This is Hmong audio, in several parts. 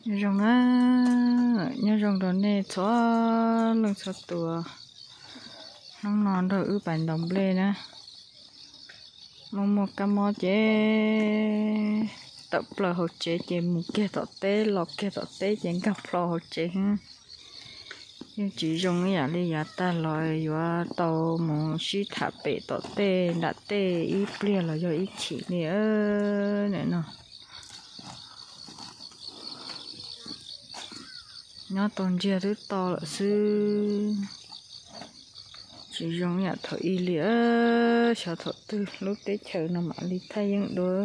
Nyob zoo na, nyob zoo rau nej txhua leej txhua tus. Hnub no nrog wb pais ntaus nplej na. Muaj muaj kab mob ces tawm plaws hauv tsev ces mus kiag tom teb los kiag tom teb ces nkag plho hauv tsev. Yeej tsis zoo ib yam li yav tag los yuav tau mus sib tham pem tom tej nram tej ib pliag los yog ib chim li no. Nyob tau ntsiag twb to lawm xwb. Tsis zoo yam thaum ub li, xyov thaum twg lub teb chaws no mam li thaj yeeb dua.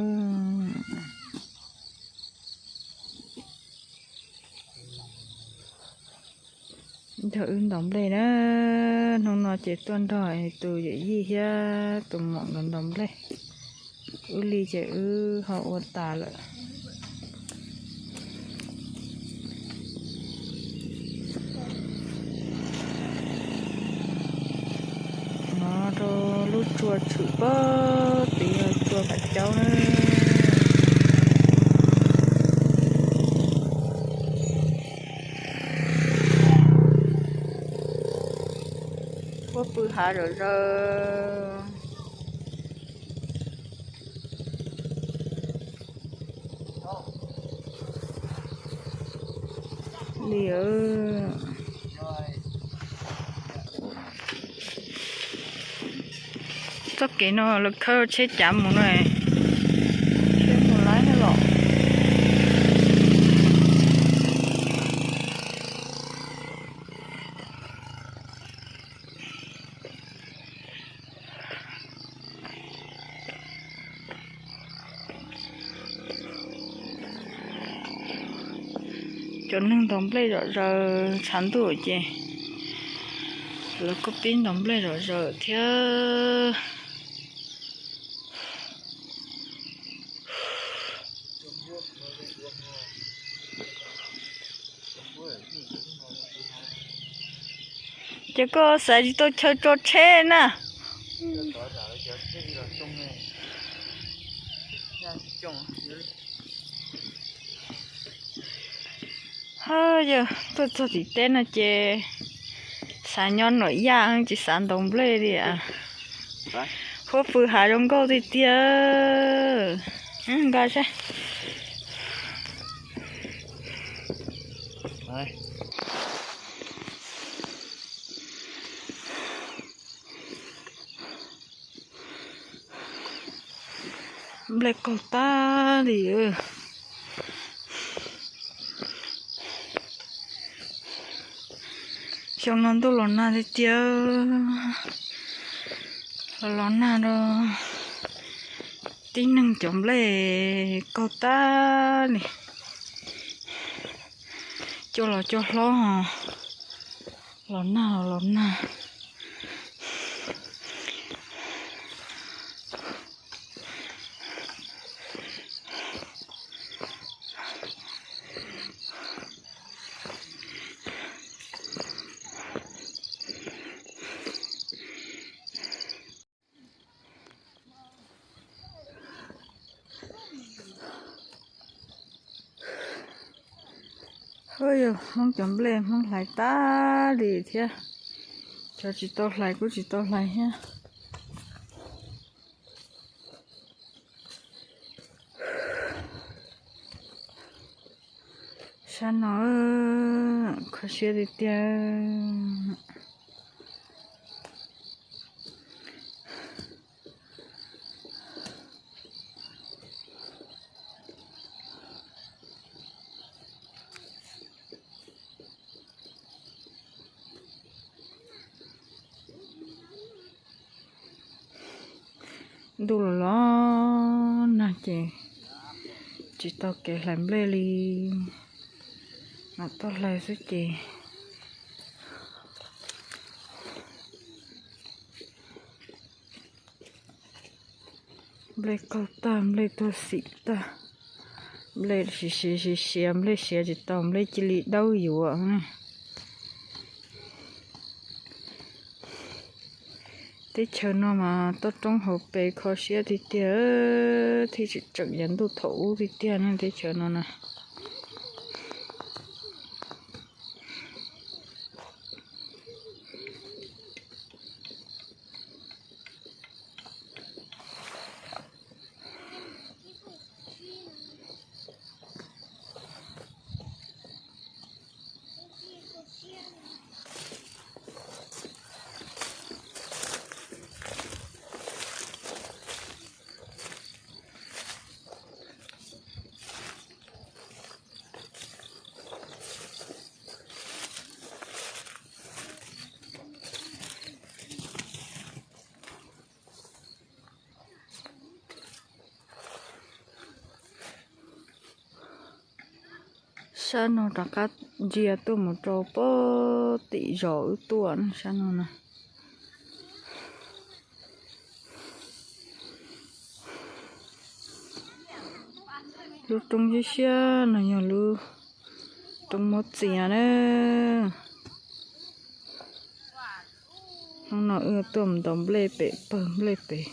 Nrog wb ntaus nplej na, hnub no ces tuaj nrog tus yawm yij thiab tus muam nkawd ntaus nplej. Wb li ces wb ho ua tas lawm. No rau lub tsua tshwm pob tid, tsua Vam Caub na. Huab pw hav zom zaws li. Txoj kev no lawv khawb tsheb cav mus no, tsheb mus laib los. Cov neeg ntaus nplej zom zaws, tshav ntuj ces lawv kuj pib ntaus nplej zom zaws thiab. Ces koj xav tsis tau chaw tso tsheb na. Yog tuaj txog tim teb no ces xav nyob nuam yaj tsis xav ntaus nplej li. Huab pw hav zoo nkauj tiag tiag. Nqa saib. Nplej qaug tag li. Xyoo no ntuj los nag tiag tiag, los los nag rau tib neeg cov nplej qaug tag li. Cua los cua hlob, los nag los los nag. Yog Hmoob cov nplej Hmoob hlais tag li thiab, cov tsis tau hlais kuj tsis tau hlais thiab. Sab no kho siab tiag tiag. Ntuj los los nag ces tsis tau kev hlais nplej li, mam tuaj hlais xwb ces nplej qaug tag, nplej tuag xim tag, nplej siav siav siav siav, nplej siav tsis tau, nplej cia li dawb yuav. Teb chaws no mas toj roob hauv pes kho siab tiag tiag, thiaj tseem tseem yav ntuj thaum ub tiag tiag ne teb chaws no na. Sab no rov qab ntsia tuaj mus rau pem tim zos wb tuaj sab no na. Lub roob siab siab no yog lub roob muab txias na. Hnub no wb tuaj mus ntaus nplej pem pawg nplej pem.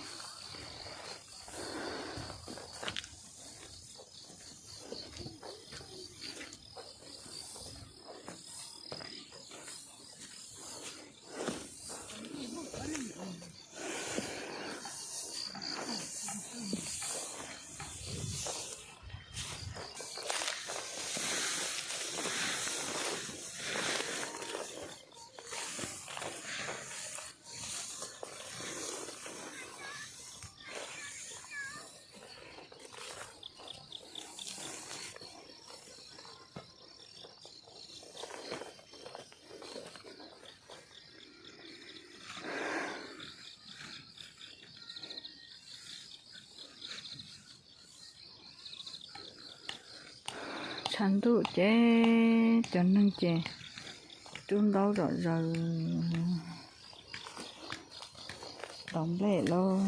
Tshav ntuj ces cov neeg ces rub ntaub zom zaws ntaus nplej lauj.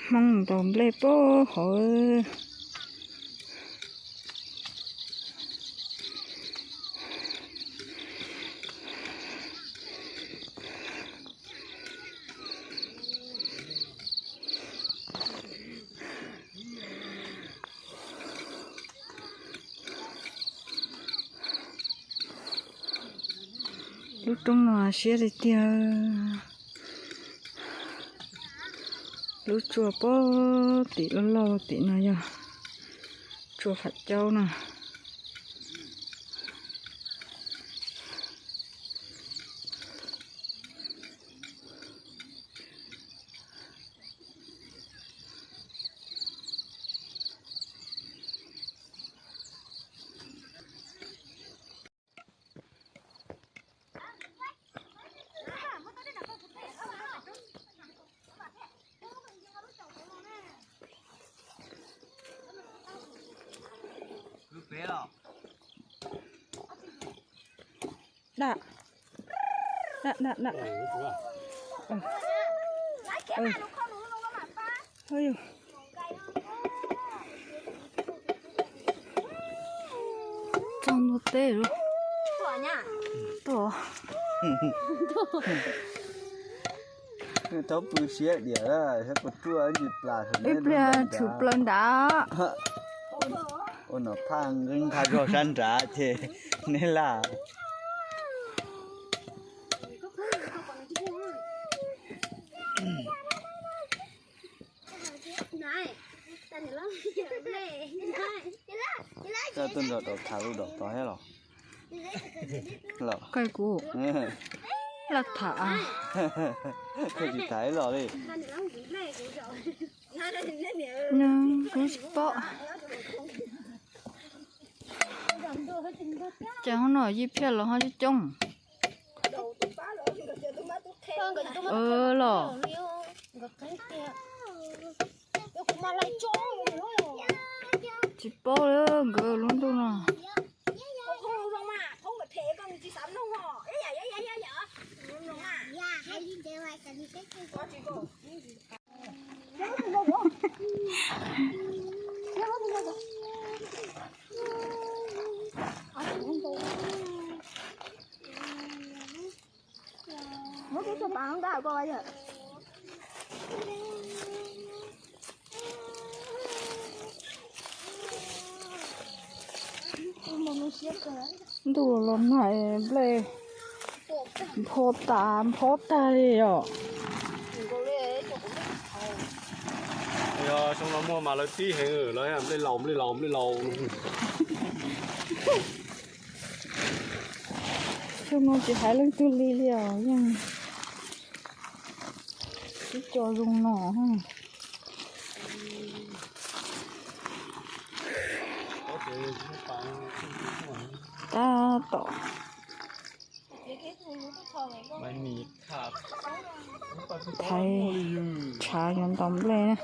Hmoob ntaus nplej pem hauv. Lub roob no siab li tiag. Lub tsua pem tim loj loj tim no yog tsua Fam Caub na. Dam, dam, dam, dam. Txog ntua teb lawm. Tuaj. Thaub pw siab diam, saib puas ruaj ntsis plas. Ib pliag tshwm plaws nrad. Ua nom phaj nqeeb nqha zog sab nrad ces neb laj. Koj tuaj nrog tau tham lub dom tod thiab los? Los koj kuv laj tham. Koj tsis tham ib los li. Kuv tsis paub. Ces hoob no yij phiaj los ho coob coob. Los tsis paub li nkawd lub ntuj no. Ntuj los nag nplej npho tas npho tag li os. Yog xyoo no muaj mas lawv tib heev, lawv nplej laus nplej laus nplej laus. Xyoo no tsis hais leej twg li li os, yeej tib co zoo no. Tab tom thaiv tshav yuav ntaus nplej na.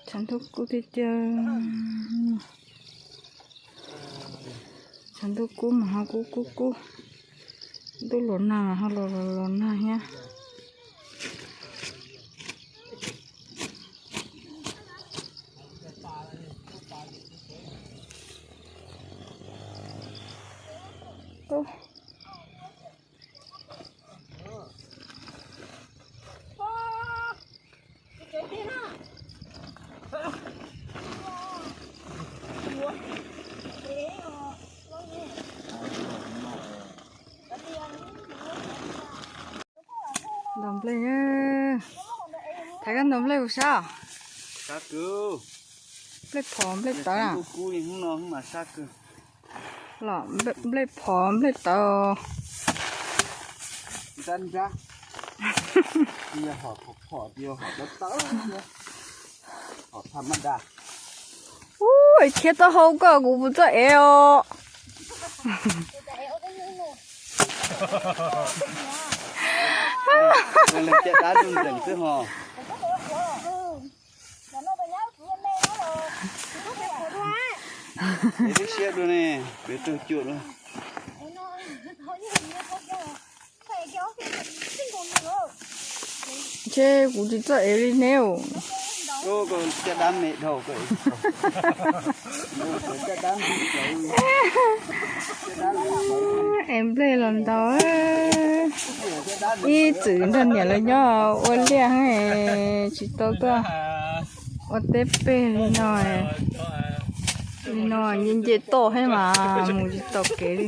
Tshav ntuj kub tiag tiag. Tshav ntuj kub mas ho kub kub kub. Ntuj los nag ho los los los nag thiab. Ntaus nplej, thaiv koj ntaus nplej puas sab? Sab kawg. Nplej phom nplej tawv na. Kub li hnub no mas sab kawg. Los nplej phom nplej tawv. Nrab nrab. Yog hom phom phom, yog hom tawv tawv, hom tham ma da. Ub, khiav taub hau koj kuv puas txawj ev os. Leej caj dab ntuj nreem xwb ho. Ev lub siab dua ne, peb tug cuam na. Ntshe kuv tsis txawj ev li ne. Caj dab me dhau. Ev nplej los ntaus. Ib txwm nrog niam lawv nyob ua liaj tsis tau tuaj ua teb peg li no. Li no nce nce toj thiab mas mus tsis tau kev li.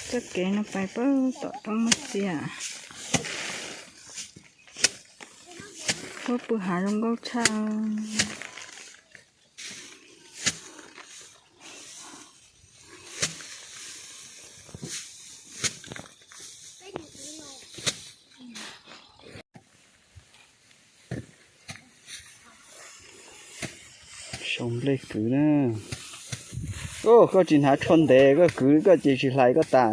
Txoj kev no pais puag tom roob Mab Xias. Puag pw hav zoo nkauj tshaj. Sau nplej kwv na. Koj tsis hnav tsho ntev koj kwv koj ces tsis hlais koj tas.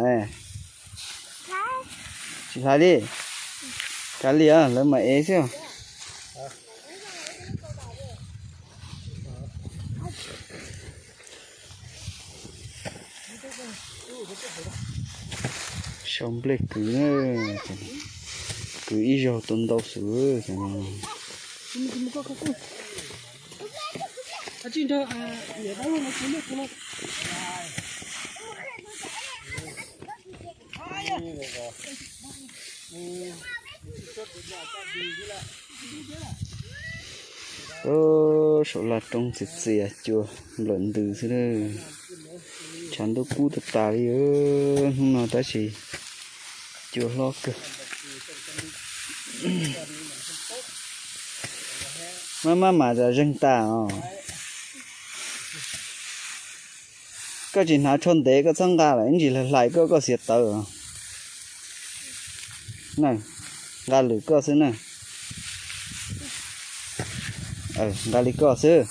Tsis hlais li. Kav liam lawv mam ev xwb. Sau nplej kwv na, kwv ib zaug tau ntau xwb. Saum laj roob txias txias cua nplawm ntws xwb na. Tshav ntuj kub tas tas li hnub no tab sis cua hlob kawg. Maj maj mam zeeg tas os. Koj tsis hnav tsho ntev koj txhob nqa lawm ib ntsis hlais koj koj xiav tawv. Nqa lwm koj xwb na. Nqa li koj xwb.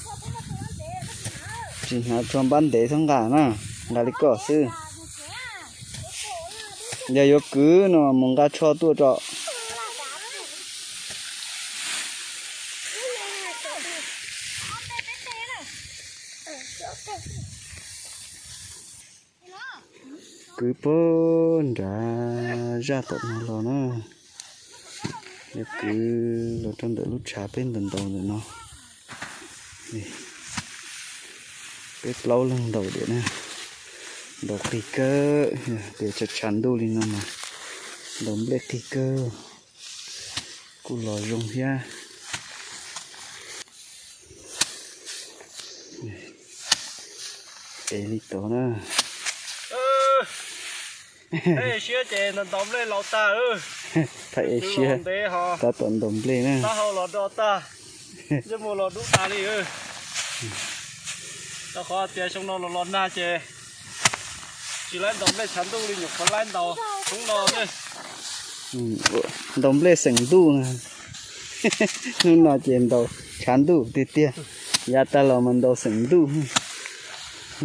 Tsis hnav tsho npab ntev txhob nqa na. Nqa li koj xwb. Yog yuav kwv no mus nqa tsho tuaj tso. Kwv puag nrad zaj tom no los na. Yog kwv los rau ntawm lub tshav peb ntaus ntaus ntawm no. Peb plaub leeg ntaus diam na. Ntaus qis kawg, tias tshav tshav ntuj li no mas Ntaus nplej qig kawg, kuj los zoo thiab. Ev li tod na. Siab ces ntaus nplej laus tag. Thaij ev siab tab tom ntaus nplej na. Taub hau los do tag, ntsej muag los dub tas li. Rau qhov tias xyoo no los los nag ces tsis laib ntaus nplej tshav ntuj li, nyuam qhuav laib ntaus hnub no ne. Ntaus nplej xeem ntuj na. Hnub no ces ntaus tshav ntuj tiag tiag. Yav tag los mas ntaus xeem ntuj,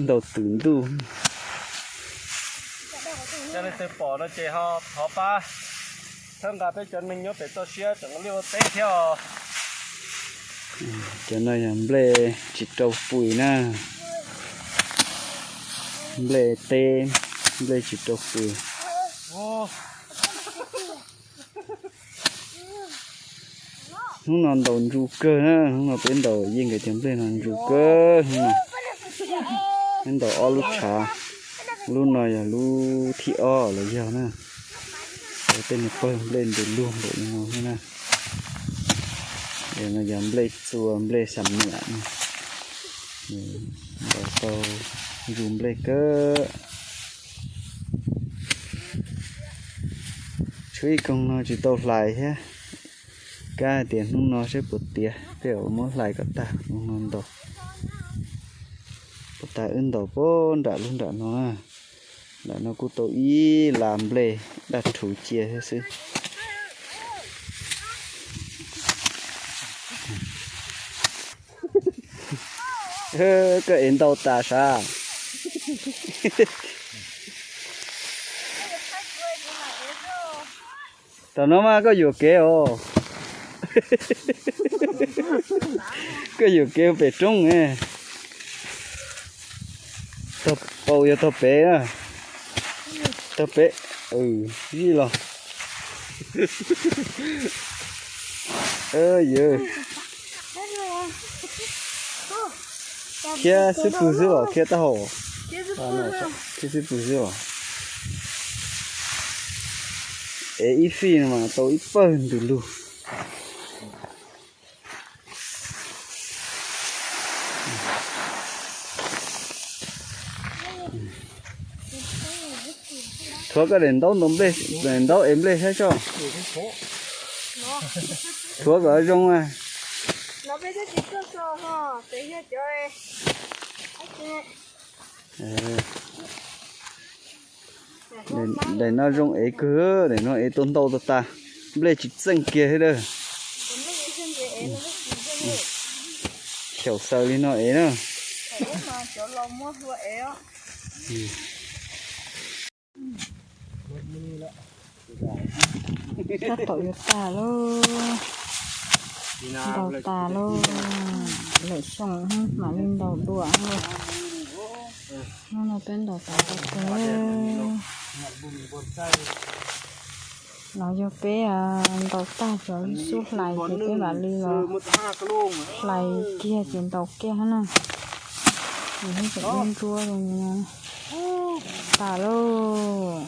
ntaus twm ntuj. Yog leej twg pom no ces ho thov pab txhawb nqa peb cov neeg nyob pem toj siab tseem ua liaj ua teb thiab os. Cov no yog nplej tsis rau pus na. Nplej teb, nplej tsis rau pus. Hnub no ntaus ntsu kawg na, hnub no peb ntaus yeej nkawd cov nplej no ntsu kawg hnub no. Peb ntaus ob lub tshav, lub no yog lub thib ob los yog na. Tej niag pawg nplej ntws luag npaum li no thiab na. No yog nplej txua nplej xam niam no. Ntaus tau ntsu nplej kawg. Tshuav ib koog no tsis tau hlais thiab. Kab hais tias hnub no saib puas tiav, tej zaum muab hlais kom tag hnub no ntaus. Puas tag wb ntaus puag nram lub nram no na. Nram no kuj tau ib lab nplej daj rhuv cia thiab xwb. Koj ev ntau tas sav? Tam no mas koj yuam kev os. Koj yuam kev pem roob. Tog paus yog tog pem na. Tog pem, yij los. Yawg, khiav xwb pwg xwb los khiav tau hauv. Khiav xwb pwg xwb los. Es ib fij no mas tau ib pawg ntws lug. Thuav koj daim ntaub ntaus nplej, daim ntaub ev nplej saib tso. Thuav kom zoo a. Daim no zoo ev kawg, daim no ev tau ntau tag tag, nplej tsis txeej kiag thiab dawb. Xyaum xaws li no ev na. Tab tom yuav tag lauj. Ntaus tas lauj. Lawm xyoo mam li ntaus dua lauj. Hnub no peb ntaus tas tau kawg. Los yog peb ntaus tag cov xub hlais ces peb mam li los hlais kiag ces ntaus kiag na. Ces peb tseem ntsuab ntsuab li no. Tas lauj.